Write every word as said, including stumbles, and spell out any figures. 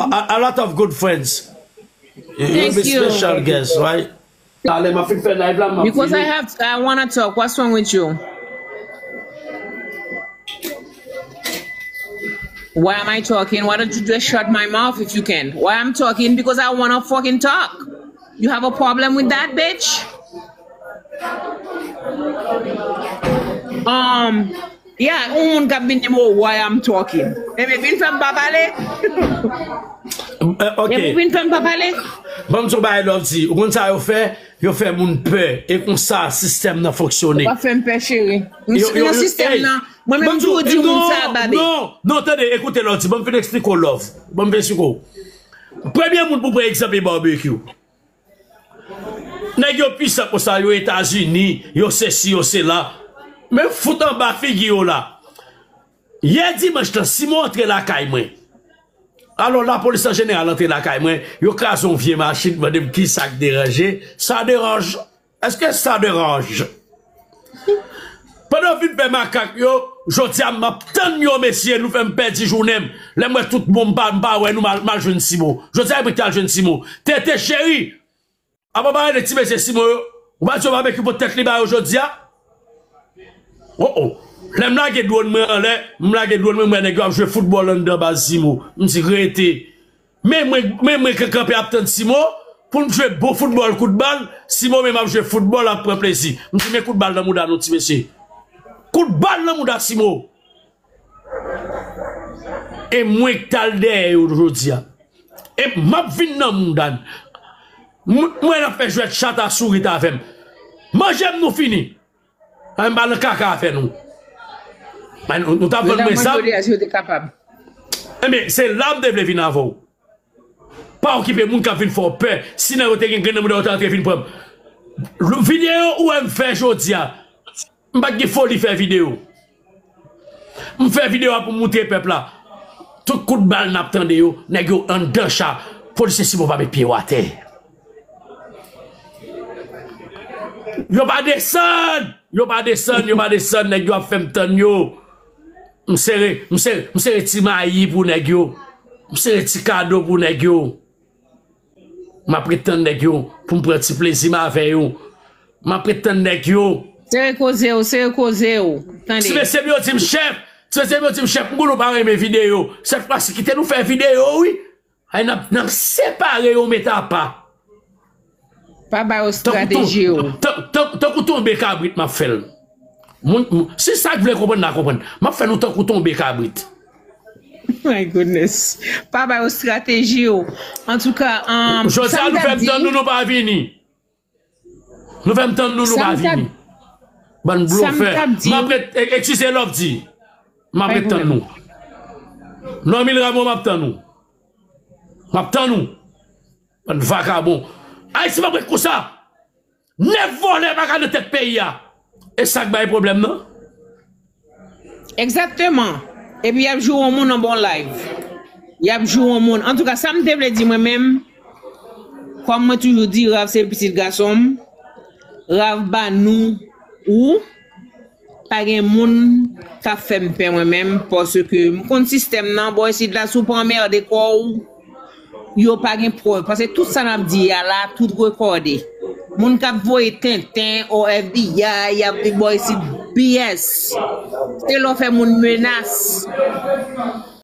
a, a lot of good friends. You will be special guest, right? Talè m ap fin fè live la, m ap Because I have, I wanna talk. What's wrong with you? Why am I talking? Why don't you just shut my mouth if you can? Why I'm talking? Because I wanna fucking talk. You have a problem with that, bitch? Um, yeah, yon moun k ap vin di m, "Oh, why I'm talking?" Ebyen, vin fè m pa pale. Eh, ok. Ebyen, vin fè m pa pale. Ban m di w bagay, Love Di. Ou konn sa yo fè? Yo fè moun pè. E konsa sistèm nan fonksyone. Ou pa fè m pè, cheri. Yo, yo, nan yo, sistèm hey, nan, mwen menm tou di moun sa, babe. Non, non, tande, ekoute, Love Di. Ban m fin eksplike w, Love. Ban m fin eksplike w. Premye moun pou pran egzanp e Barbecue. Nèg yo pwisan konsa, yo Etazini, yo sesi, yo sela. Men fout anba figi yo la. Yè dimanch lan, Simon antre lakay mwen. Alò, lapolis an jeneral antre lakay mwen, yo kraze yon vye machin, mande m kisa k deranje. Ça dérange? Est-ce que ça dérange? Pandan yo fin fè makak yo, jodi a m ap tann yo, mesye, nou fè m pèdi jounen m. Lè m wè tout bon, m pa, m pa wè nou, m al, m al jwenn Simon. Jodi a, mwen te al jwenn Simon. Tete cheri, apa pa rele ti mesye Simon yo? Ou pa di yo pa meke pot tèt li ba yo jodi a? Oh, oh. Lè m lage dwòn mwen anlè, m lage dwòn mwen, m wè nèg yo ap jwe foutbòl anndan baz Simon. M di, rete. Men mwen, men mwen k-, kanpe ap tann Simon pou n jwe bon foutbòl, kout bal. Simon menm ap jwe foutbòl, ap pran plezi. M di, men kout bal nan mouda nou, ti mesye. Kout bal nan mouda Simon. E mwen k t al dèyè yo jodi a. E m ap vin nan mouda n. M-, mwen ap fè jwèt chat a sourit avè m. Manje m nou fini. Ay, m pa nan kaka afè nou. Ay, nou, nou t ap vann mwen zam. Yo te kapab. Enben, se la m te vle vin avè w. Pa okipe moun k ap vin fè w pè. Si nan yo te gen grenn nan mouda yo, ta antre vin pran m. Videyo ou wè m fè jodi a, m pa t gen foli fè videyo. M fè videyo a pou m moutre pèp la. Tout kout bal n ap tande yo, nèg yo anndan cha. Polisye Simon pa met pye yo atè. Yo pa desann! Yo pa desann, yo pa desann, nèg yo ap fè m tann yo. M sere, m sere, m sere ti mayi pou nèg yo. M sere ti kado pou nèg yo. M ap ret tann nèg yo pou m pran ti plezi m avè yo. M ap ret tann nèg yo. Sere koze w, sere koze w. Tande. Ti mesye m yo di m chèf, ti mesye m yo di m chèf, m konnen w pa renmen videyo. Sèt fwa si kite nou fè videyo wi. Ay, n ap, n ap separe yo met apa. Pa ba yo estrateji yo. Tan-, tan-, tankou tonbe kabrit m ap fè l. Moun, moun, si sa k vle konprann la konprann. M ap fè nou tankou tonbe kabrit. My goodness. Pa ba yo estrateji yo. Antouka, um, jodi a nou fè m tann nou, nou pa vini. Nou fè m tann nou, nou pa vini. Bann blofè. M ap ret, e, eskize Love Di. M ap ret tann nou. Normil Ramo, m ap tann nou. M ap tann nou. Bann vakabon. Ayiti p ap ret konsa. Nèf vòlè pa ka nan tèt peyi a. E sa k bay pwoblèm nan. Egzakteman. Epi y ap joure yon moun anba yon live. Y ap joure yon moun. Antouka, sa m te vle di mwen menm, kòm mwen toujou di, Rav se pitit gason m. Rav ba nou ou. Pa gen moun k ap fè m pè mwen menm, paske m konn sistèm nan, bò isit la, si w pa anmède kò w, yo pa gen prèv. Paske tout sa n ap di a la, tout rekòde. Moun k ap voye tenten, o F B I, y ap di bò isit, B S. Se lè w fè moun menas.